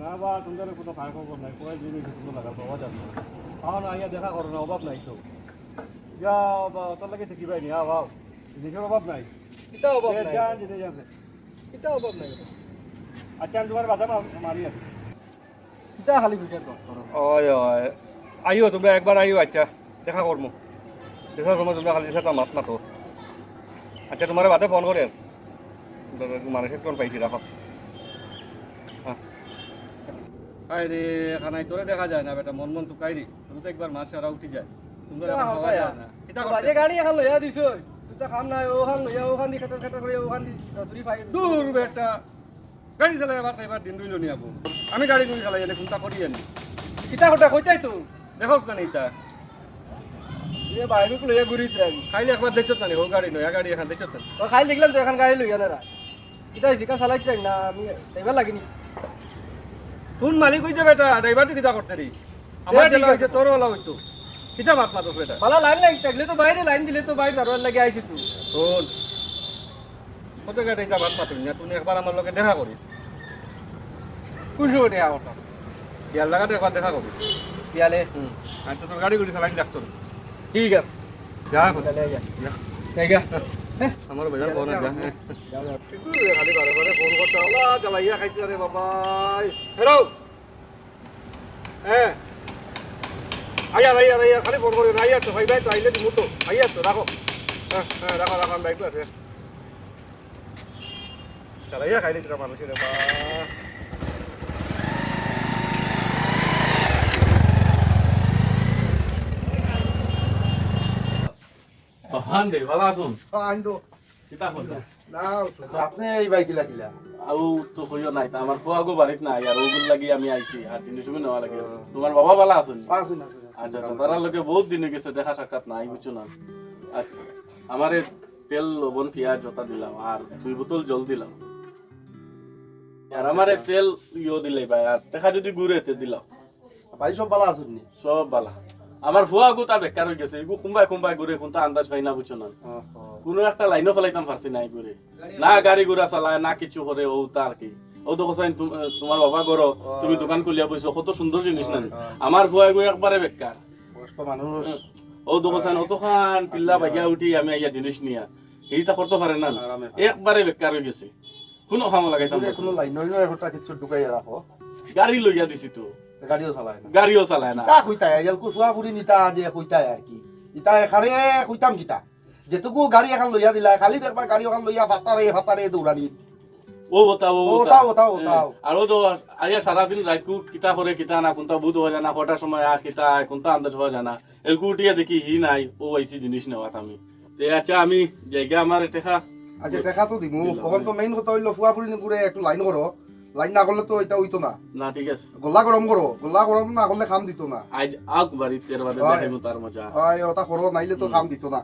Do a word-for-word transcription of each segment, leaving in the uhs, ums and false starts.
না বা, তোমরা কোনো খায় খবর নাই, কয় দিন হইছে তোমরা লাগা পাওয়া যায় না। আও না, আইয়া দেখা করো না, অভাব নাই তো। ইয়া বা, তোর লাগে শিখি পাইনি, আও, আও। জিনিসের অভাব নাই। কিতা অভাব এ, নাই? জান, জিনিস আছে। কিতা অভাব নাই? আচ্ছা, আমি তোমার বাধা মা-, মারি আর। কিতা খালি পয়সার দরকার? ওই, ওই। আইও, তোমরা একবার আইও, আচ্ছা। দেখা করমু। দেখার সময় তোমরা খালি সাথে মাত মাতো। আচ্ছা, তোমার বাদে ফোন করে। মানুষের ফোন পাইছি, রাখো। হ্যাঁ। আরে, খানাই তোরে দেখা যায় না বেটা, মন মন তুকাই রে। তুমি তো একবার মাছ সারা উঠি যায়। তোমরা কিতা এখন পাওয়া যায় না। কিতা করতে? বাজে গাড়ি এখন লইয়া দিছো। তুই তো খাম নাই, ওখান লইয়া, ওখান দি খেটার খেটার করিয়া, ওখান দি যতরি পাই। দূর বেটা। গাড়ি চালাই আবার এবার দিন দুইলো নি আবু। আমি গাড়ি গুড়ি চালাই এনে কোনটা করি আনি। কিতা কোনটা কইতাই তো? দেখোস না নি ইতা? এ ভাই, আমি লইয়া ঘুরি যাই। খাইলে একবার দেখছত না নি, ও গাড়ি নয়া গাড়ি এখন দেখছত না নি? ও খাইল দেখলাম তো, এখন গাড়ি লইয়া না রা। কিতা হইছে, কাজ চালাইতে চাই না, আমি ড্রাইভার লাগিনি। কোন মালিক হইছে বেটা, ড্রাইভার তো কিতা করতে রে? আমার এ, ঠিক জেলা আছে। হইছে, তোর ওলা হইতো। কিতা মাত মাতস বেটা? ভালা লাইন লাইন থাকলে তো বাইরে লাইন দিলে তো বাইরে দারোয়ার লাগে আইছি তুই। শোন, কত গাড়ি যা বাদ পাতুন না, তুমি একবার আমার লগে দেখা করিস। কোন সময় দেখা করতাম? বিয়ার লাগাতে একবার দেখা করিস। বিয়ালে? হুম। আমি তো তোর গাড়ি গুড়ি চালাই রাখতো না। ঠিক আছে। যা এখন। তাহলে যা। যা। জায়গা। হ্যাঁ? আমার বেজার ফোন আছে, যা। হ্যাঁ। যাও, যাও। কি করে খালি বারে বারে ফোন করতে? আল্লাহ, জ্বালাইয়া খাইতে রে বাবা। হ্যালো। হ্যাঁ। আইয়ার, আইয়ার, আইয়ার, খালি ফোন করিও না। আইয়ার তো, ভাই, ভাই তো, আইলে দিমু তো। আইয়ার তো, রাখো। হ্যাঁ, হ্যাঁ, রাখো, রাখো, আমি বাইক আছে। চালাইয়া খাইলে তোরা মানুষের রে বা। বাহান দে, ভালা আছুন? আইন তো। কিতা করলা? না, আপনি এই বাইক কিলা কিলা? আউ তো কইও নাই, তা আমার ফুয়াগো বাড়িত নাই, আর ওগুর লাগি আমি আইছি, আর জিনিস নেওয়া লাগে। হুম। তোমার বাবা ভালা আছুন? আছুন, আছুন, আছুন। আচ্ছা, আচ্ছা, তারার লগে বহুত দিন হয়ে গেছে দেখা সাক্ষাৎ নাই, বুঝছো না? আর আমারে তেল, লবণ, পিয়াজ যতা দিলাম, আর দুই বোতল জল দিলাম। আর আমারে তেল ইয়ো দিলাই ভাই, আর দেখা যদি ঘুরে তে দিলাম। ভাই সব ভালা আছুন নি? সব ভালা। আমার ফুয়াগু তা বেকার হয়ে গেছে, এগু কুম্বায় কুম্বায় ঘুরে, কোনটা আন্দাজ পাই না, বুঝছো না? ওহো। কোনো একটা লাইনও ফেলাইতাম পারছি না এই ঘুরে। না গাড়ি ঘোড়া চালায়, না কিছু করে, ও তা আর কি। ও তো কোথায় তুম-, তোমার বাবা করো, ও। তুমি দোকান খুলিয়া বইছো, কত সুন্দর জিনিস না? ও, ও। আমার ফুয়াগু একবারে বেকার। বয়স্ক মানুষ। ও তো কোথায় অতখান পিল্লা বাগিয়া উঠি আমি আইয়া জিনিস নিয়া। এইটা করতে পারে না, না। আরামে। একবারে বেকার হয়ে গেছে। কোনো কামো লাগাইতাম পারছি না। কোনো লাইন নয়, নয়, ওটা কিছু ঢুকাইয়া রাখো। গাড়ি লইয়া দিছি তো। গাড়িও চালায় না। গাড়িও চালায় না। তা কইতায়, আইয়াল কুসুয়া পুরি নিতা যে কইতায় আর কি। ইতা এখানে কইতাম কিতা? যেটুকু গাড়ি এখন লইয়া দিলা, খালি দেখবা গাড়ি এখন লইয়া ফাতারে, ফাতারে দৌড়ানি। ও বতাও, ও ও বতাও, বতাও, ও বতাও। হ্যাঁ। আর ও তো আইয়া সারাদিন রাইতকু কিতা করে, কিতা না, কোনটা বুধ হওয়া যায় না, কটার সময় আর কিতা, কোনটা আন্দাজ হওয়া যায় না। এলকু উঠিয়া দেখি হি নাই, ও আইছি জিনিস নেওয়াত আমি। তে আচ্ছা, আমি জায়গা আমার টেকা। আচ্ছা, টেকা তো দিমু। দিলাম। তখন তো মেইন কথা হইলো ফুয়া ফুরি নিগুরে একটু লাইন করো। লাইন না করলে তো এটা হইতো না। না, ঠিক আছে। গোল্লা গরম করো, গোল্লা গরম না করলে কাম দিত না। আজ আগ বাড়ি তের বাদে হয়। দেখাইমু তার মজা। হয়, ওটা করো, নাইলে তো হুম। কাম দিত না।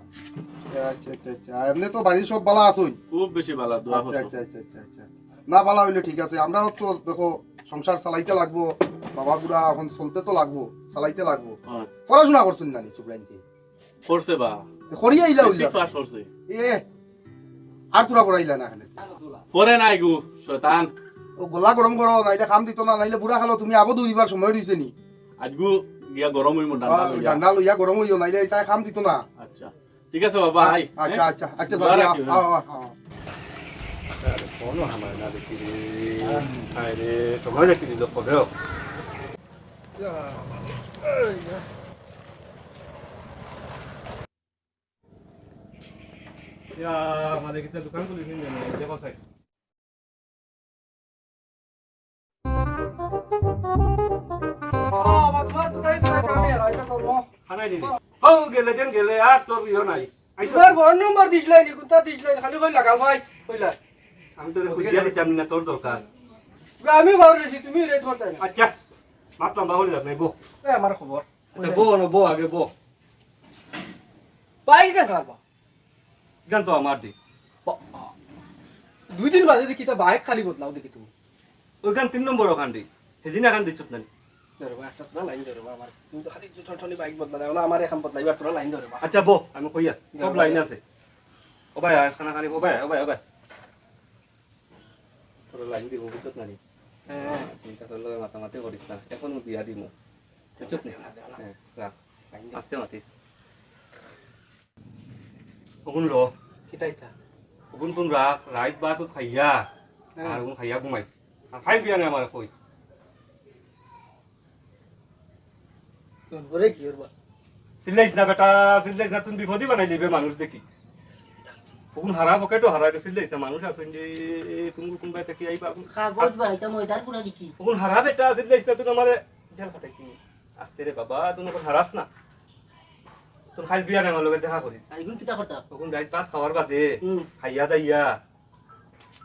আচ্ছা, আচ্ছা, আচ্ছা। আর এমনি তো বাড়ির সব ভালা আছুন? খুব বেশি ভালা, দোয়া আচ্ছা, করো। আচ্ছা, আচ্ছা, আচ্ছা, আচ্ছা। না ভালা হইলে ঠিক আছে। আমরাও তো দেখো সংসার চালাইতে লাগবো, বাবা বুড়া এখন চলতে তো লাগবো, চালাইতে লাগবো। হ্যাঁ। পড়াশোনা করছুন না নি, চুবরাইনতে? করছে বা। করিয়া ইলা মেট্রিক উইলা। পাস করছে। এ, আর তোরা করাইলা না এখানে। পরে নাই গু, শয়তান। ও গোল্লা গরম করো, নাইলে কাম দিত না, নাইলে বুড়া খালো তুমি আবো দৌড়িবার সময় রইছে নি। আজগু গিয়া গরম হইমু ডান্ডা আহ, লইয়া। ডান্ডা লইয়া গরম হইও, নাইলে এটা কাম দিত না। আচ্ছা, ঠিক আছে বাবা, আ-, আই। আচ্ছা, হ্যাঁ? আচ্ছা, আচ্ছা, দোয়া যাও, রাখিও, আও, হ্যাঁ। আও, আও। আরে, ফোনও হামায় না দেখি রে। হায় রে, সময় দেখি দিল কবেও। ইয়া, মালিক, ইতা দোকান খুলি কিনবে না, দেখো সাই। বাবা, তোমার তো গাড়ি, তোমার কামে আর, এটা করবো। হানাই দিলি। হো, গেলে যেন গেলে, আর তোর ইয়ো নাই। আইসো। তোমার ফোন নম্বর দিস লাইনি, কোনটা দিস লাইনি, খালি কই লাগাল ভাই, কইলা। আমি তোরে খুঁজিয়া দিতাম না, তোর দরকার। আমি ভাবলেছি তুমি রেট করতে না। আচ্ছা, মাত লম্বা করে যাবে, বো। এ, আমার খবর। আচ্ছা, বো, না, বো, আগে বো। ভাই, কেন খারাপ? কেন তো আমার দি। বা-, দুই দিন বাদে দেখি তা বাইক খালি বদলাও দেখি তুমি। ওইখান তিন নম্বর ওখান দি। হেজিনা খান দিছত না। ধরবা, একটা তোরা লাইন ধরবা আমার। তুমি তো খালি ঠনঠনি বাইক বদলা দেয়, আমার এখন বদলা, এবার তোরা লাইন ধরবা। আচ্ছা, বো, আমি কইয়া। সব ধরবা। লাইন আছে। ও ভাই, আয়, খানা খানি, ও ভাই, ও ভাই, ও ভাই। তোরা লাইন দিব, বুঝছত না নি? হ্যাঁ, চিন্তা করলে মাতামাতি করিস না, এখন দিয়া দিমু। বুঝছত নি? হ্যাঁ, রাখ। আস্তে মাতিস। অগুন ল। কিতা ইতা? অগুন তুন রাখ, রাইত ভাত খাইয়া। হ্যাঁ। আর অগুন খাইয়া ঘুমাইস। আর খাইস বিয়ানে আমারে কইস। ওরে কি ওর বা? চিল্লাইস না বেটা, চিল্লাইস না, তুই বিপদই বানাই লিবে মানুষ দেখি। অগুন হারা পকেটও হারা গেছিল, ইতা মানুষ আছইন যে, কোন, কোন বাড়ি থাকি আইবা, অগুন কাগজ বানাইতাম, ময়দার গুঁড়া দেখি। অগুন হারা বেটা, চিল্লাইস না, তুই আমারে জেল খাটাইছি। আস্তে রে বাবা, তুই অখন হারাস না। তুই খাইস বিয়ানে আমার লগে দেখা করিস। আর অগুন কিতা করতা? অগুন রাইত ভাত খাওয়ার বাদে, হুম। খাইয়া দাইয়া,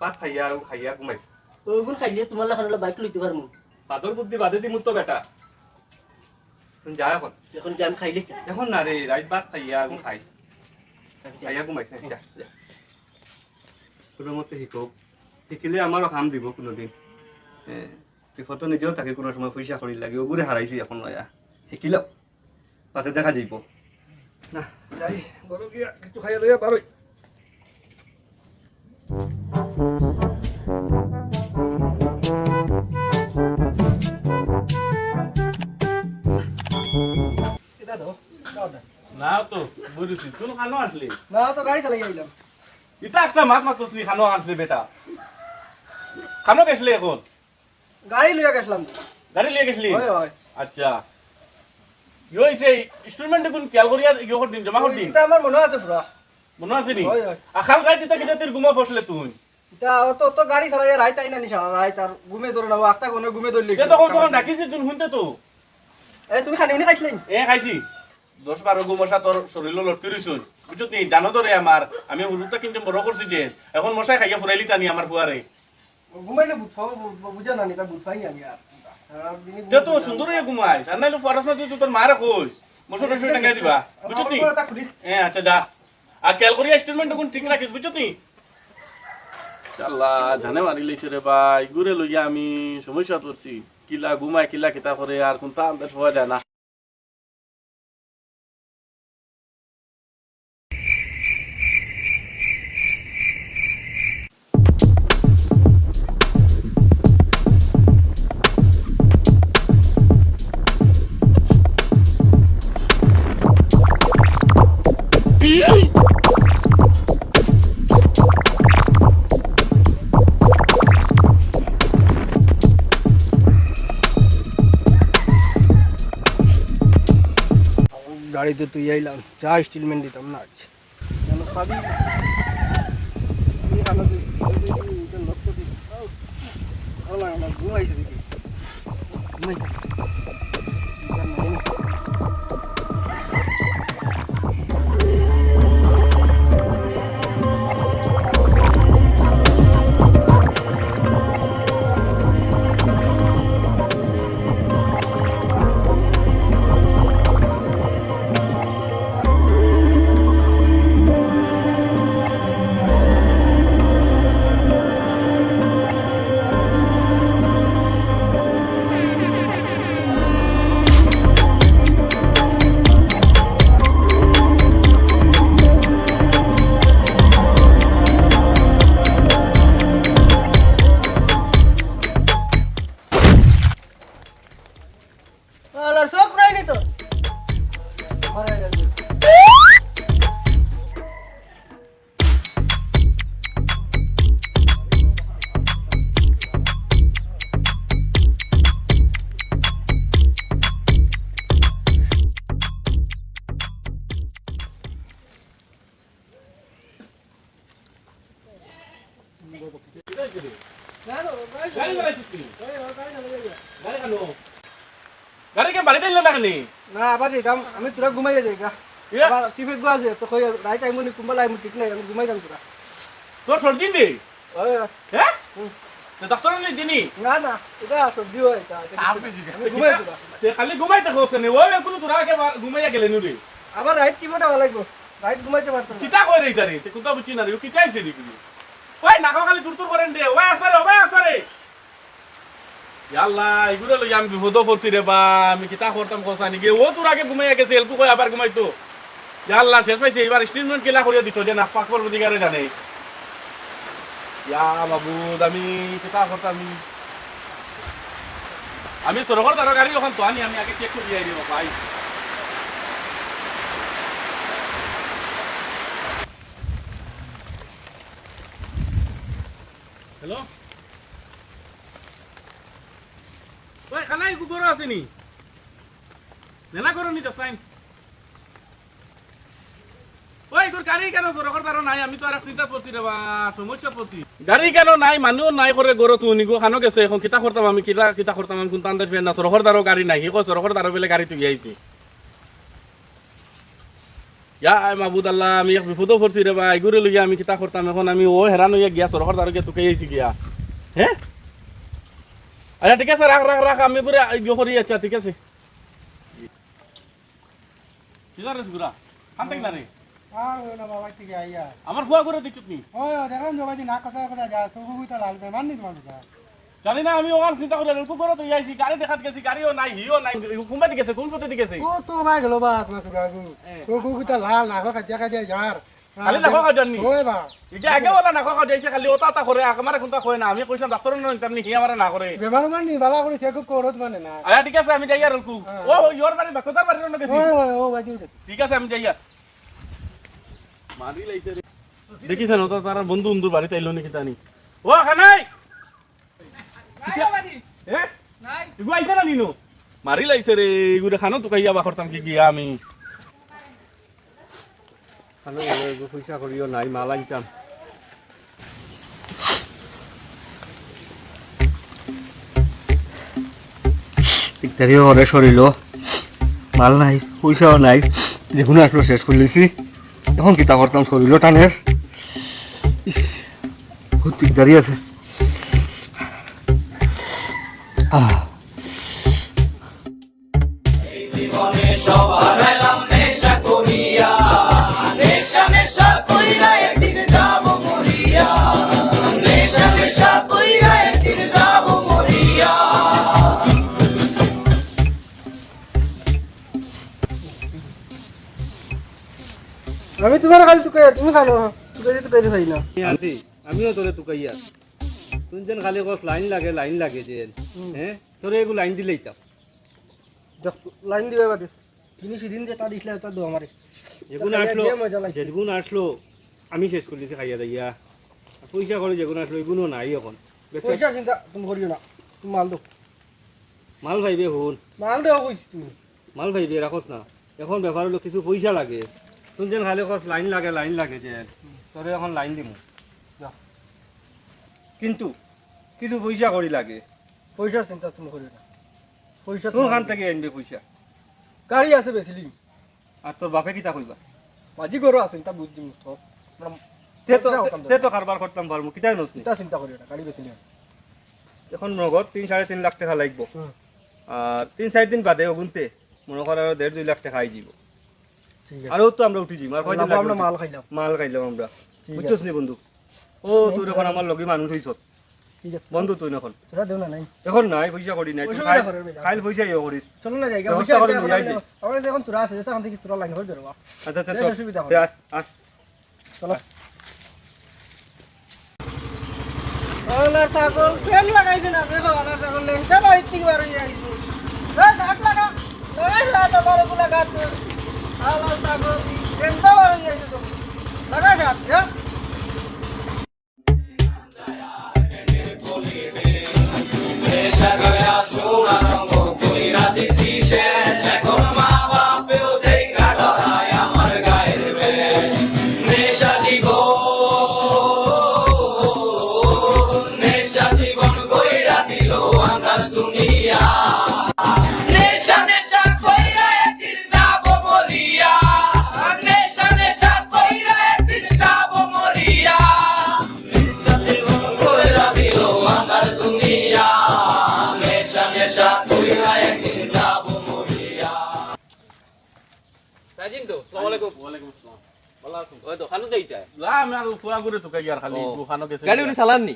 ভাত খাইয়া আর খাইয়া ঘুমাই। অগুন খাইলে তুমার লাখান অলা বাইক লইতে পারমু। বাদর বুদ্ধি বাদে দিমু তো বেটা। তুই যা অখন। অখন কি আমি খাইলে কি? অখন না রে, রাইত ভাত খাইয়া অগুন খাই। আচ্ছা। খাইয়া ঘুমাইস না, যা, যা। কুনু মতে হিকো। হিকিলে আমারও কাম দিব কুনুদিন। এ, বিপদো নিজেও থাকি কুনু সময় পয়সা কড়ি লাগে, অগুরে হারাইছি অখন লইয়া। হিকিলাম। বাদে দেখা যাইব। না, যাই, ঘরো গিয়া কিছু খাইয়া লইয়া বারই। এটা দাও, দাও না। না তো, বুঝছি। তুই কানো আসলি? না তো, গাড়ি চালাই আইলাম। ইতা একটা মাত মাতস নি, কানো আসলি বেটা? কানো গেছলি অখন? গাড়ি লইয়া গেছলাম। গাড়ি লইয়া গেছলি? হয়, হয়। আচ্ছা। ইয়ো, এই সেই ইনস্টলমেন্ট অগুন খেয়াল করিয়া ইয়ো কর দিন, জমা কর দিন। ইতা আমার মনো আছে পুরা। মনো আছে নি? হয়, হয়। আর কাল রাইত ইতা কিতা তোর ঘুমো ফসলে তুই? ইতা অত, অত গাড়ি চালাইয়া রাইত আই না নি সারা রাইত, আর ঘুমে ধরে না, ও আখতা কোনো ঘুমে ধরলি। তে তখন, তখন ডাকিছি তুই হুনতে তো। এ, তুমি খানি উনি খাইছলে নি? এ, খাইছি। দশ বারো গু মশা তোর শরীরও লটকি রইছইন। বুঝছত নি? জানো তো রে আমার, আমি হুরুতা কিন্তু বড় করছি যে, অখন মশায় খাইয়া ফুরাইলি টানি আমার ফুয়ারে। ঘুমাইলে বুঝ-, বু-, বুঝা না, এটা বুঝ পাই আমি আর। সারা দিনই তে তো ঘুমাই। সুন্দর অইয়া ঘুমাইস, আর নাইলে পড়াশোনা তুই তোর মারে কইস, মশা টশা টাঙ্গাই দিবা, আমার বুঝছত নি? ঘরে তা খুলিস। হ্যাঁ, আচ্ছা যা। আর খেয়াল করিয়া ইনস্টলমেন্ট অগুন ঠিক রাখিস, বুঝছত নি? আল্লাহ, জানে মারি লইছে রে ভাই, ঘুরে লইয়া আমি সমস্যা পড়ছি। কিলা ঘুমায়, কিলা কিতা করে, আর কুনতা আন্দাজ পাওয়া যায় না। গাড়িত থুইয়া আইলাম, চা ইনস্টলমেন্ট দিতাম না আজ। কেন খাবি? এই খানা তুই, তুই, তুই, তুই, তুই, তুই, তুই, তুই, ভালো লাগে না, ঘুমাইছে দেখি। ঘুমাইছে। আলার চোখ নাই নি তো। গাড়ি চালাইছিস তুই? গাড়ি কেন? গাড়ি কেন বাড়িত আনলে না কেনে? না, আবার যাইতাম, আমি তোরা ঘুমাই যাই গা। ইয়া। আবার টিফে গুয়া আছে, তো কই রাইত আইমু নি, কুম্বালা আইমু ঠিক নাই, আমি ঘুমাই যাম তোরা। তোর সর্দি নি? ওই, ওই। হ্যাঁ? হুম। তো ডাক্তার নি দিনি? না, না, এটা সর্দি হয়, এটা, এটা আপনি কিছু না। জিজ্ঞাসা আমি ঘুমাই তোরা। তে খালি ঘুমাইতে হোস কেনে? ওই কোনো তোরা আগে বা-, ঘুমাইয়া গেলে নুরে। আবার রাইত কি মোটা লাগবো? রাইত ঘুমাইতে পারতাম না। কিতা কয় রে ইতারে? তে কুন্তা বুঝছি না রে, ও কিতা আইছে রে ইগুরে? ওই নাকো খালি তুর তুর করেন রে, ওই আসারে, ওই আসারে। ইয়া আল্লাহ, ইগুরে লইয়া আমি বিপদো পড়ছি রে বা, আমি কিতা করতাম কছানি গিয়া? ও তোর আগে ঘুমাইয়া গেছে, এলকু কই আবার ঘুমাইতো। ইয়া আল্লাহ, শেষ পাইছে, এবার স্টেটমেন্ট কিলা করিয়া দিত যে না, পাক পরবর্তীকারে জানে। ইয়া মাবুদ, আমি কিতা করতাম? আমি সড়কর ধারো গাড়ি অখন তো আনি, আমি আগে চেক করি আই রে ভাই। হ্যালো, ওই খানাই কুকুর আছেনি? নেনা করো নি তো ফাইন। ওই, ইগুর গাড়ি কেনে সড়কর ধারো নাই? আমি তো আর চিন্তা পড়ছি রে বা, সমস্যা পড়ছি। গাড়ি কেনে নাই, মানুষ নাই করে গরো তো নিগো, খানো গেছে, এখন কিতা করতাম আমি, কিতা, কিতা করতাম আমি, কোনটা আন্দাজ পেয়ে না, সড়কর ধারো গাড়ি নাই, কি কয় সড়কর ধারো বেলে গাড়ি তুই আইছি। ইয়া আয় মাবুদ আল্লাহ, আমি এক বিপদো পড়ছি রে বা, ইগুরে লইয়া আমি কিতা করতাম, এখন আমি ও হেরান হইয়া গিয়া সড়কর ধারো গিয়া তুকাই আইছি গিয়া। হ্যাঁ? আচ্ছা ঠিক আছে, রাখ, রাখ, রাখ, আমি পুরা ইয়ে করি, আচ্ছা ঠিক আছে। কিলা রে সুগুরা? খান থাকি না রে? আর ওই না বাবা, ঠিক আইয়া। আমার ফুয়া করে দেখছত নি? ওই, ওই, দেখলাম যে বাজি না কথা কথা যায়, সব কুকুর তো লাল বেমার নি তোমার বুঝা। জানি না, আমি ওখান চিন্তা করে রেলকু করে তো আইছি, গাড়ি দেখাত গেছি, গাড়িও নাই, হিও নাই। কুম্বাদি গেছে, কোন পথে দি গেছে? ও তো ভাই গেল বা, তোমার সুগাগু। হ্যাঁ। সব কুকুর তো লাল, না খাওয়া খাইয়া খাইয়া যার। খালি না খাওয়া খাওয়া জাননি? ওই বা। ইটা আগে ওলা না খাওয়া খাওয়া যাইছে, খালি ওটা তা করে, আমারে কোনটা কয় না। আমি কইছিলাম ডাক্তার না নিতাম নি, হি আমারে না করে। বেমার মানে নি, বালা করে চেক করত মানে না। আচ্ছা, ঠিক আছে, আমি যাই আর রুকু। হ্যাঁ। ও, ও, ইয়োর বাড়ি, বাক্কতার বাড়ির অন্য গেছি। ওই, ওই, ও, বাজি গেছে। ঠিক আছে, আমি যাই আর। মারি লাইছে রে। দেখিছেন, ওটা তারা বন্ধু বন্ধুর বাড়িতে আইলো নাকি জানি। ও, খানাই! নাই বাবা জি। হ্যাঁ? নাই। ইগু আইছে না নিনো? মারি লাইছে রে, ইগুরে খানো তো খাইয়া বা করতাম কি গিয়া আমি। খানো গেলে ইগু পয়সা করিও নাই, মাল আনতাম। ইত্যাদিও করে শরীরও। মাল নাই, পয়সাও নাই। যেগুন আসলো শেষ করি লিছি। এখন কিতা করতাম শরীরও টানের। ইস, বহুত দিকদারি আছে। আহ। এই জীবনে সব হারাইলাম নেশা করিয়া। নেশা, নেশা কইরা একদিন যাব মরিয়া। নেশা, নেশা কইরা একদিন যাব মরিয়া। আমি তোমার খালি তুকাইয়ার, তুমি খানো, তুকাইতে তুকাইতে পারি না। আমি আছি, আমিও তোরে তুকাইয়ার। তুই যেন খালি কস লাইন লাগে, লাইন লাগে যেন। হুম। হ্যাঁ? তোরে এগু লাইন দিলেই তো। দেখ, লাইন দিবে বাদে। তিনি সেদিন যেটা দিছিলে, ওটা দো আমারে। যেগুন আসলো, যে মজা লাগছে। যেগুন আসলো, আমি শেষ করি দিছি খাইয়া দাইয়া। পয়সা করি যেগুন আসলো, এগুনও নাই এখন। বেশ পয়সা চিন্তা তুমি করিও না, তুমি মাল দাও। মাল পাইবে হুন। মাল দেওয়া কইছি তুমি। মাল পাইবে, রাখোস না। এখন ব্যাপার হলো কিছু পয়সা লাগে। তুই যেন খালি কস লাইন লাগে, লাইন লাগে যে। তোরে এখন লাইন দিমু। যা। কিন্তু কিছু পয়সা করি লাগে। পয়সা চিন্তা তুমি করিও না। পয়সা তুই তোমার খান লাগে। থেকে আনবে পয়সা। গাড়ি আছে বেচিলিম। আর তোর বাপে কিতা কইবা? বাজি গরু আছে, তা বুঝ দিমু তো। আমরা তে তো, আমরা তে, ওখান তে তো থেকে। কারবার করতাম পারমু, কিতা নস নি? তা চিন্তা করিও না, গাড়ি বেচিলিম। এখন নগদ তিন, সাড়ে তিন লাখ টাকা লাগবো। হুম। আর তিন, চার দিন বাদে ওগুনতে মনে কর আরো দেড়, দুই লাখ টাকা আই দিব। ঠিক আছে। আরও তো আমরা উঠি যাইমু, আর কয়দিন আল্লাহ, লাগে আমরা উঠি? মাল খাইলাম। মাল খাইলাম আমরা। ঠিক বুঝছস আছে। নি বন্ধু? ও, তুই এখন আমার লগে মানুষ হইছস। ঠিক আছে। বন্ধু তুই এখন। তোরা দেও না, নাই। এখন নাই, পয়সা করি নাই। তুই অসুবিধা খাইল, করে রে ভাই। খাইল পয়সা ইয়ে করিস। চলো না, জায়গা ব্যবস্থা পয়সা করে আছে, নিয়ে আমার আইছি। কাছে, আমার কাছে এখন তোরা আছে, যেসা আমাদের কিছু তোরা লাইন করে দেবো। আচ্ছা, আচ্ছা, এই চল। অসুবিধা করে। দে, আয়, আয়। চলো। আনার ছাগল, প্যান্ট লাগাইছে না, দেখো, আনার ছাগল, লেংটা বাড়ির থেকে বার হয়ে আইছে। এই, গাট লাগা, লাগাই না, তোমার ওগুলা গাট। আনার ছাগল, লেংটা বার হয়ে আইছে তো। লাগাই গাট, হ্যাঁ? নেশা, নেশা কইরা একদিন যাব মরিয়া। নেশা, নেশা কইরা একদিন যাব মরিয়া। নেশা জীবন কইরা দিল আন্ধার দুনিয়া। নেশা, নেশা কইরা একদিন যাব মরিয়া। সাজিন তো, আসসালামু আলাইকুম। ওয়ালাইকুম আসসালাম। ভালো আছেন? ওই তো, খানো যাইতা? না, আমি আর ফুয়া করে তো গাড়ি আর খালি ও। দোকানো গেছে গাড়ি না। উনি চালাননি?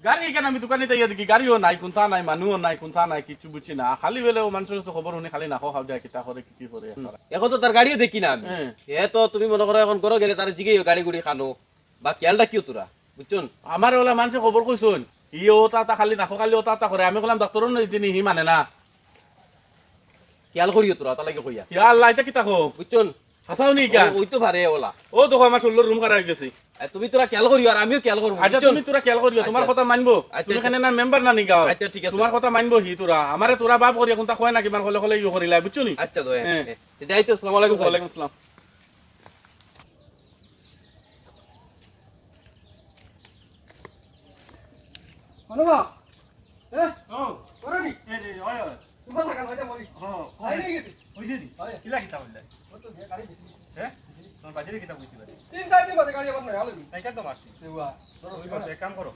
গাড়ি এখানে আমি দোকানে যাইয়া দেখি, গাড়িও নাই, কোনটা নাই, মানুষও নাই, কোনটা নাই, কিচ্ছু বুঝছি না। খালি বেলে ও মানুষের কাছে খবর শুনি, খালি না খাওয়া যায়, কিতা করে, কি কি করে। হুম। এখন তো তার গাড়িও দেখি না আমি। হ্যাঁ। এ তো তুমি মনে করো এখন করো গেলে তার জিগেই গাড়ি গুড়ি খানো বা খেয়াল রাখিও তোরা, বুঝছো নি? আমার ওলা মানুষের খবর কইছইন, ই ও তা তা খালি নাকো খালি ও তা তা করে। আমি কইলাম ডাক্তর অইন নি, হি মানে না। খেয়াল করিও তোরা, তার লাগি কইয়া। ইয়া আল্লাহ, ইতা কিতা কও? বুঝছইন? হাছাউ নি ইখান? ও, অইতো পারে ওলা। ও দেখো, আমার শরীলর রুম খারাপ অই গেছে। এ, তুমি তোরা খেয়াল করিও, আর আমিও খেয়াল করমু, আচ্ছা, বুঝছইন? তুমি তোরা খেয়াল করিও, তোমার আচ্ছা। কথা মানবো। আচ্ছা। তুমি কেনে না মেম্বার না নি গাঁওর? আচ্ছা, ঠিক আছে। তোমার কথা মানবো হি তোরা। আমারে তোরা বাপ করিয়া কুনতা কয় না, কিমান কলে কলে ইয়ে করিলা, বুঝছো নি? আচ্ছা, তো, হ্যাঁ, হ্যাঁ। হ্যাঁ। যাই তো, আসসালামু আলাইকুম, স্যার। ওয়ালাইকুম আসসালাম। অনুভব, হ্যাঁ? ও। করো নি? এ রে, ওই, ওই। তোমার লাগা, ওইটা বলি। ও, ওই। আই নিয়ে গেছি। অইছে নি? ওই। কিলা কিতা বললে? ও তো দিয়ে গাড়ি গেছি। হ্যাঁ? তোমার বাজারে কিতা বলতে পারে? তিন চার দিন বাদে গাড়ি আবার নয়া লইবি। তাই কেন তো মারছি? এ বাবা, ধরো, ওই ধরো। বাবা, এক কাম করো।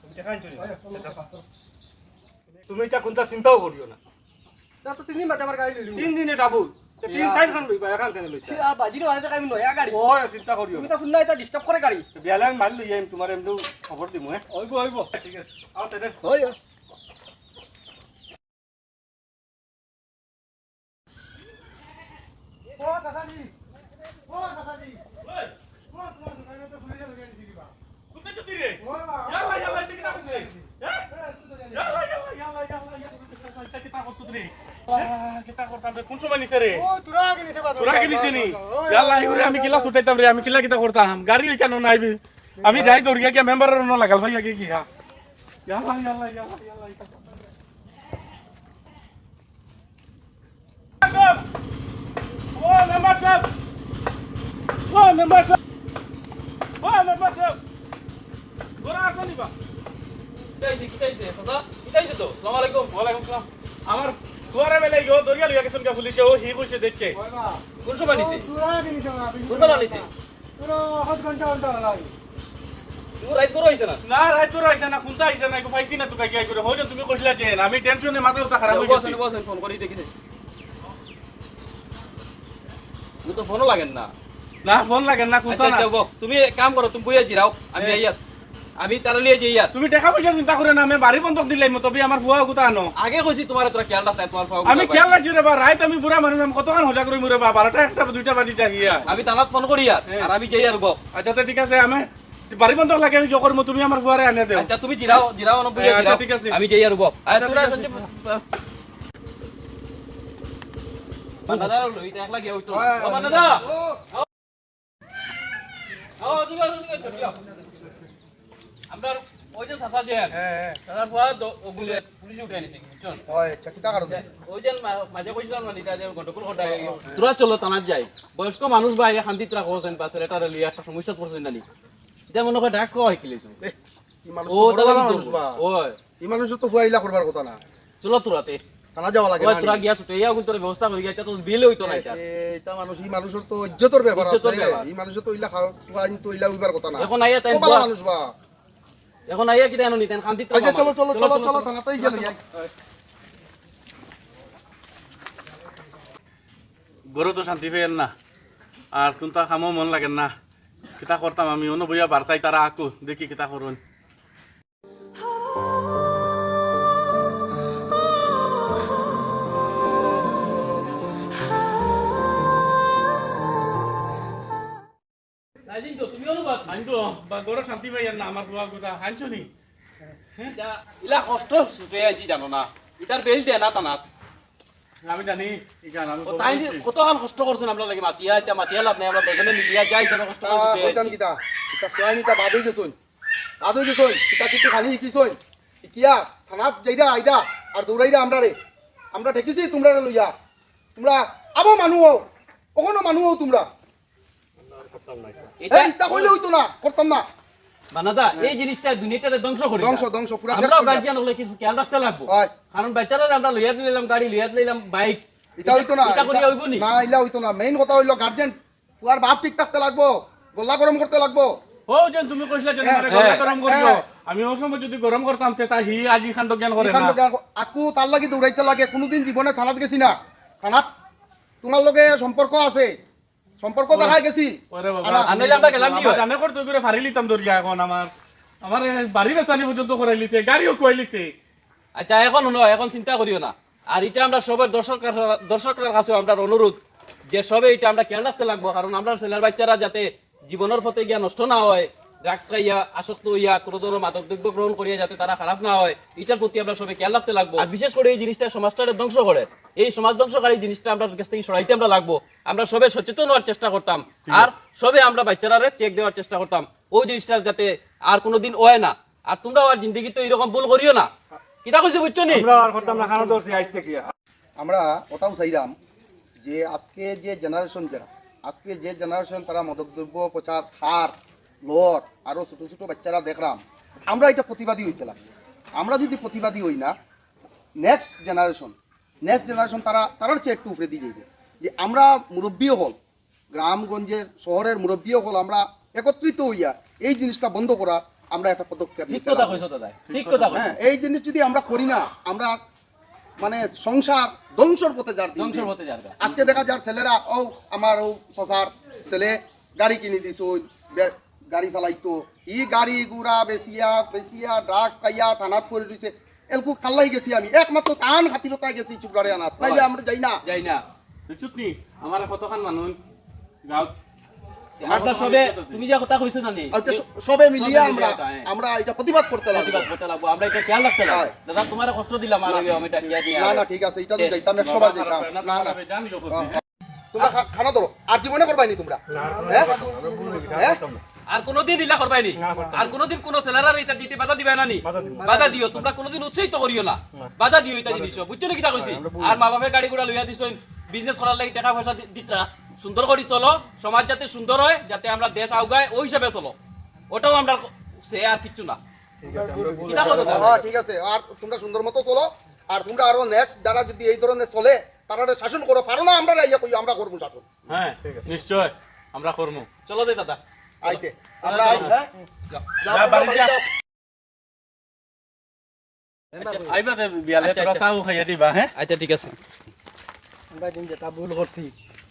তুমি দেখা আনছো নি? ওই, ওই, ওই, ওই। তুমি ইটা কুনতা চিন্তাও করিও না। না তো তিন দিন বাদে আবার গাড়ি লইলি। তিন দিনে ডাবল। তে তিন ইয়া। চাইর খান লইবা, এখান কেনে লইতা? ইয়া, বাজির বাদে তো আমি নয়া গাড়ি। ওই, চিন্তা করিও তুমি না। তো হুননা ইটা disturb করে গাড়ি। বিয়ালে আমি মাল লইয়া আইম, তোমার এমনি খবর দিমু, হ্যাঁ? অইবো, অইবো। ঠিক আছে। আও, তে দে। ওই, ওই। ও চাচাজি, ও চাচাজি, ও তোমার দোকানে তো ভুলে যাবে, গাড়ি দিবা। কোথায় চুতি রে? ও বাবা। ইয়াল্লা, ইয়াল্লা, এটা কিতা করছে? হ্যাঁ? ইয়াল্লা, ইয়াল্লা, ইয়াল্লা, ইয়াল্লা, ইয়াল্লা, এটা কিতা করছে রে? আহ, কিতা করতাম রে? কোন সময় নিছে রে? ও, তোরা আগে নিছে বা, তোরা আগে নিছে নি? ও, ইয়াল্লা, ইগুরে আমি কিলা ছুটাইতাম রে? আমি কিলা কিতা করতাম? গাড়ি কেনে নাই বে? আমি যাই দৌড়িয়া গিয়া মেম্বারর অনো লাগাল ভাই আগে গিয়া। ইয়াল্লা, ইয়াল্লা, ইয়াল্লা, ইয়াল্লা, ইয়াল্লা। ও মেম্বার সাব, ও মেম্বার সাব, ও মেম্বার সাব, ঘরো আছো নি বা? কিতা অইছে, কিতা অইছে, চাচা? কিতা অইছে তো? আসসালামু আলাইকুম। ওয়ালাইকুম সালাম। আমার ফুয়ারে বেলে ইগু ধরিয়া লইয়া গেছইন গিয়া পুলিশে, ও হি কইছে দেখছে। কোন সময় নিছে? কোন বেলা নিছে? পুরো আধ ঘন্টা, ঘন্টা লাগে। ও রাইত ঘরো আইছে না? না, রাইত ঘরো আইছে না, কুনতা আইছে না, একটু পাইছি না, তুকাই কি করে? হইলে তুমি কইছিলা যে, আমি টেনশনে মাথা উতা খারাপ অই গেছে। বসেন, বসেন, ফোন করি দেখি। ও তো ফোনও লাগের না। না, ফোন লাগের না, কুনতা আচ্ছা, না। আচ্ছা, বউ, তুমি এক কাম করো, তুমি বইয়া জিরাও, আমি হ্যাঁ। আইয়ার। আমি তাড়াতাড়ি আইয়ার। তুমি টেকা পয়সা চিন্তা করো না, আমি বাড়ি বন্ধক দিলাই মতো, আমি আমার ফুয়া গুতা আনো। আগে কইছি তোমারে তোরা খেয়াল রাখতে, তোমার ফুয়া গুতা আমি খেয়াল রাখছি রে বা, রাইত আমি বুড়া মানুষ, আমি কতক্ষণ হজা করি মুরে বা, বারোটা, একটা, দুইটা বাজি যাই গিয়া। আমি থানাত ফোন করি আর, হ্যাঁ। আর আমি যাই আর গো। আচ্ছা, তো ঠিক আছে, আমি বাড়ি বন্ধক লাগে, আমি জো করমু, তুমি আমার ফুয়ারে আনিয়া দেও। আচ্ছা, তুমি জিরাও, জিরাও, অনো বইয়া হ্যাঁ, আচ্ছা, জিরাও। ঠিক আছে। আমি যাই আর গো। আচ্ছা, তোরা ঠিক আছে। সঞ্জীব, বান্দাদা লই, এটা একলা গিয়া হইতো। হ্যাঁ, ও বান্দাদা। ও। আও, আও, আও, আও, আও, আও। আমরা ওই যে চাচা যে, হ্যাঁ, হ্যাঁ। চাচার ফুয়া দ-, ওগুলো পুলিশে উঠাই নিছে, বুঝছইন? হয়, আচ্ছা, কিতা কারণে? ওই যে মা-, মাঝে কইছিলাম না, এটা যে গন্ডগোল ঘটায়। তোরা চলো, থানাত যাই। বয়স্ক মানুষ বা, এই শান্তিত রাখো, যেন বা ছেলেটারে লইয়া একটা সমস্যাত পড়ছে না নি? এটা মনে হয় drugs খাওয়া শিখিলিছো। এ, এই মানুষ ও, তো বড় তাহলে ভালা কি মানুষ করবো? বা। ওই। এই মানুষর তো ফুয়া ইলা করবার কথা না। চলো তোরাতে। থানা যাওয়া লাগে ওই না তোরা নি? গিয়া ছুটে, ইয়া কিন্তু তোর ব্যবস্থা করি গিয়া, এটা তো বিল হইতো না এ, এটা। এ, এটা মানুষ, এই মানুষর তো ইজ্জতর ব্যাপার ইজ্জতর আছে। ব্যাপার। এই মানুষর তো ইলা খাওয়া, ফুয়া আইন তো ইলা হইবার কথা না। এখন আইয়া তাই তো ভালা বুয়া-, মানুষ বা। এখন আইয়া কিতা এনো নি, তাই শান্তি তো আচ্ছা, পাওয়া চলো, মানে। চলো, চলো, চলো, চলো, চলো। থানাতেই গেল, যাই। ঘরো তো শান্তি পাইয়ার না, আর কুনতা কামো মন লাগের না। কিতা করতাম আমি, অনো বইয়া বার্তাই তারা আকু, দেখি কিতা করইন। নাজিম তো, তুমিও না বাদ। আমি তো বা-, ঘরো শান্তি পাইয়ার না, আমার ফুয়া গুতা আনছো নি? ইলা কষ্ট ছুটে আইছি জানো না, ইটার বেল দেয় না থানাত। আমি জানি, ইখান আমি ও খবর তাই নি, করছি। কতখান কষ্ট করছইন আমরার লাগি মাতিয়া, ইটা মাতিয়া লাভ নাই, আমরা দুইজনে মিলিয়া যাই, ইখান কষ্ট করে আহ, ছুটে কইতাম আইছি। কিতা? ইটা ফুয়াইন ইটা বাদ অই গেছইন। বাদ অই গেছইন। ইটা কিছু খানি শিখিছইন। ইকিয়া, থানাত যাইরা, আইরা, আর দৌড়াইরা আমরারে। আমরা ঠেকিছি তোমরারে লইয়া। তোমরা আবো মানু অও, অখনো মানু অও তোমরা। ইটা এই, ইটা কইলে অইতো না, করতাম না। বান্দাদা, হ্যাঁ। এই জিনিসটা দুনিয়াটারে ধ্বংস করি ধ্বংস, না। ধ্বংস, পুরা শেষ আমরাও করি না। গার্জিয়ান অকলে কিছু খেয়াল রাখতে লাগবো। হয়। কারণ বাচ্চারারে আমরা লইয়া দিলাম গাড়ি, লইয়া দিলাম বাইক। ইটা অইতো না, ইটা করিয়া ইটা, অইবো নি? না, ইলা অইতো না। মেইন কথা অইলো গার্জিয়ান, পুয়ার বাপ ঠিক থাকতে লাগবো, গলা গরম করতে লাগবো। ও যেন তুমি কইছিলা যে হ্যাঁ, আমারে হ্যাঁ, গলা গরম করিও। হ্যাঁ। আমি ও সময় যদি গরম করতাম, তে তা হি আজ ই কাণ্ড জ্ঞান করে না। কাণ্ড জ্ঞান ক-, আজকু তার লাগি দৌড়াইতে লাগে, কোনোদিন জীবনে থানাত গেছি না। থানাত তোমার লগে সম্পর্ক আছে, সম্পর্ক ওরে, দেখাই গেছি। ওরে বাবা, আনা। আর নাইলে আমরা গেলাম নি আমরা হয়? জানে কর তুই করে ফাড়ি লিতাম দরিয়া এখন আমার। আমার এই বাড়ি বেচানি পর্যন্ত করাই লিছে, গাড়িও খুয়াই লিছে। আচ্ছা, এখন হুনো, এখন চিন্তা করিও না। আর ইটা আমরা সবে দর্শকর, দর্শকর কাছেও আমরার অনুরোধ যে সবে ইটা আমরা খেয়াল রাখতে লাগবো, কারণ আমরার ছেলের বাচ্চারা যাতে জীবনর পথে গিয়া নষ্ট না হয়, ড্রাগস খাইয়া, আসক্ত হইয়া, কোনো ধরনের মাদক দ্রব্য গ্রহণ করিয়া যাতে তারা খারাপ না হয়, এটার প্রতি আমরা সবাই খেয়াল রাখতে লাগবো। আর বিশেষ করে এই জিনিসটা সমাজটারে ধ্বংস করে, এই সমাজ ধ্বংসকারী জিনিসটা আমরা কাছ থেকে সরাইতে আমরা লাগবো। আমরা সবে সচেতন হওয়ার চেষ্টা করতাম, আর সবে আমরা বাচ্চারারে চেক দেওয়ার চেষ্টা করতাম, ওই জিনিসটা যাতে আর কোনোদিন হয় না। আর তোমরাও আর জিন্দেগিত এরকম ভুল করিও না। কিতা কইছি বুঝছো নি? আমরা আর করতাম না, খানা ধরছি আইজ থেকে। আমরা ওটাও চাইলাম যে আজকে যে জেনারেশন, যারা আজকে যে জেনারেশন, তারা মাদক দ্রব্য প্রচার, খার, লট, আরো ছোট ছোট বাচ্চারা দেখলাম, আমরা এটা প্রতিবাদী হইতে লাগবে। আমরা যদি প্রতিবাদী হই না, নেক্সট জেনারেশন, নেক্সট জেনারেশন তারা, তারার চেয়ে একটু উপরে দিয়ে যাইবে। যে আমরা মুরব্বী হল, গ্রামগঞ্জের, শহরের মুরব্বী হল, আমরা একত্রিত হইয়া এই জিনিসটা বন্ধ করার আমরা একটা পদক্ষেপ ঠিক নিতে কথা লাগবো। কইছো দাদা, ঠিক কথা কইছো। হ্যাঁ, এই জিনিস যদি আমরা করি না, আমরা মানে সংসার ধ্বংসর পথে যার দিন ধ্বংসর দিন। পথে যার গা। আজকে দেখা যার ছেলেরা, ও আমার ও চাচার ছেলে গাড়ি কিনে দিছে, ওই বে-, গাড়ি চালাইতো, ই গাড়ি ঘোড়া বেচিয়া বেচিয়া ড্রাগস খাইয়া থানাত পড়ি রইছে। এলকু কাল্লাই গেছি আমি, একমাত্র তান খাতিরতায় গেছি চুবড়ারে আনাত, নাইলে আমরা যাই না। যাই না। বুঝছত নি? আমার কতখান মানুষ গাঁও আমরা সবে, তুমি যে কথা কইছো জানি, আচ্ছা, স-, সবে মিলিয়া সবে মিলিয়া আমরা, এটা, হ্যাঁ। আমরা এটা প্রতিবাদ করতে লাগবো। প্রতিবাদ করতে লাগবো, আমরা এটা খেয়াল রাখতে লাগবো। হ্যাঁ। দাদা, তোমার কষ্ট দিলাম, আর না, আমি এটা খেয়াল দিয়ে না, আর না, ঠিক আছে, এটা তো দে। যাইতাম, একশো বার যাইতাম। না, না। তোমরা খা-, খানা ধরো, আর জীবনে করবাই নি তোমরা। হ্যাঁ? হ্যাঁ? আর কোনোদিন ইলা করবাই নি? না, করতাম না। আর কোনোদিন কোনো ছেলেরার এটা দিতে বাধা দিবায় না নি? বাধা দিও। বাধা দিও, তোমরা কোনোদিন উৎসাহিত করিও না। না। বাধা দিও এটা জিনিস, বুঝছো নি কিতা কইছি? আমরা বুঝি। আর মা বাপে গাড়ি ঘোড়া লইয়া দিছইন, বিজনেস করার লাগি টাকা পয়সা দি-, দিতরা, সুন্দর করি চলো, সমাজ যাতে সুন্দর হয়, যাতে আমরা দেশ আউগায়, ওই হিসাবে চলো। ওটাও আমরা সে আর কিচ্ছু না। ঠিক আছে, আমরা বুঝি। কিতা করো? হ্যাঁ, ঠিক আছে, আর তোমরা সুন্দর মতো চলো, আর তোমরা আরো নেক্সট যারা যদি এই ধরনের চলে, তারা শাসন করো, পারো না, আমরা ইয়া কই, আমরা করবো শাসন। হ্যাঁ, ঠিক আছে। নিশ্চয়, আমরা করমু। চলো দে দাদা। আইতে। আমরা আই, হ্যাঁ? যা, যা, বাড়ি যা। আইবা দে বিয়ালে, আচ্ছা, তোরা আচ্ছা। চাও খাইয়া দিবা, হ্যাঁ? আচ্ছা, ঠিক আছে। আমরা দিন যেটা ভুল করছি,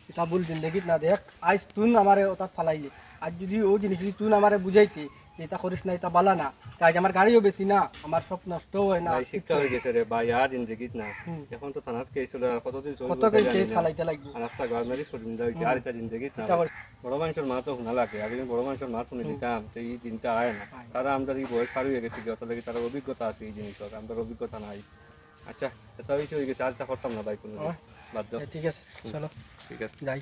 এটা ভুল জিন্দেগিত না দেখ। আইজ তুন আমারে ওটাত ফালাইলি। আর যদি ও জিনিস যদি তুন আমারে বুঝাইতে, যে এটা করিস না, এটা বালা না, তাই আমার গাড়িও বেশি না, আমার সব নষ্ট হয় না, ভাই, শিক্ষা কিচ্ছু হয়ে গেছে রে ভাই, আর জিন্দেগিত না। হুম। এখন তো থানাত কেস হলো, আর কতদিন চলবে কত ওটা কেস জানি না। ফালাইতে লাগবে। আর রাস্তা গাড় মারি সরিম দা হইছে, হুম। আর এটা জিন্দেগিত না এটা ভাই। আবার বড় মানুষের মা তো শোনা লাগে, আগে বড় মানুষের মা শুনে হুম। দিতাম, তো এই দিনটা আয় না। আয় না। তারা আমরা এই বয়স পার হয়ে গেছে, যত লাগে তারা অভিজ্ঞতা আছে এই জিনিসের, আমরা অভিজ্ঞতা নাই। আচ্ছা, এটা হয়েছে, হয়ে গেছে, আর এটা করতাম না ভাই কোনো দিন। হ্যাঁ। বাদ দাও। এ, ঠিক আছে, হুম। চলো। ঠিক আছে। যাই।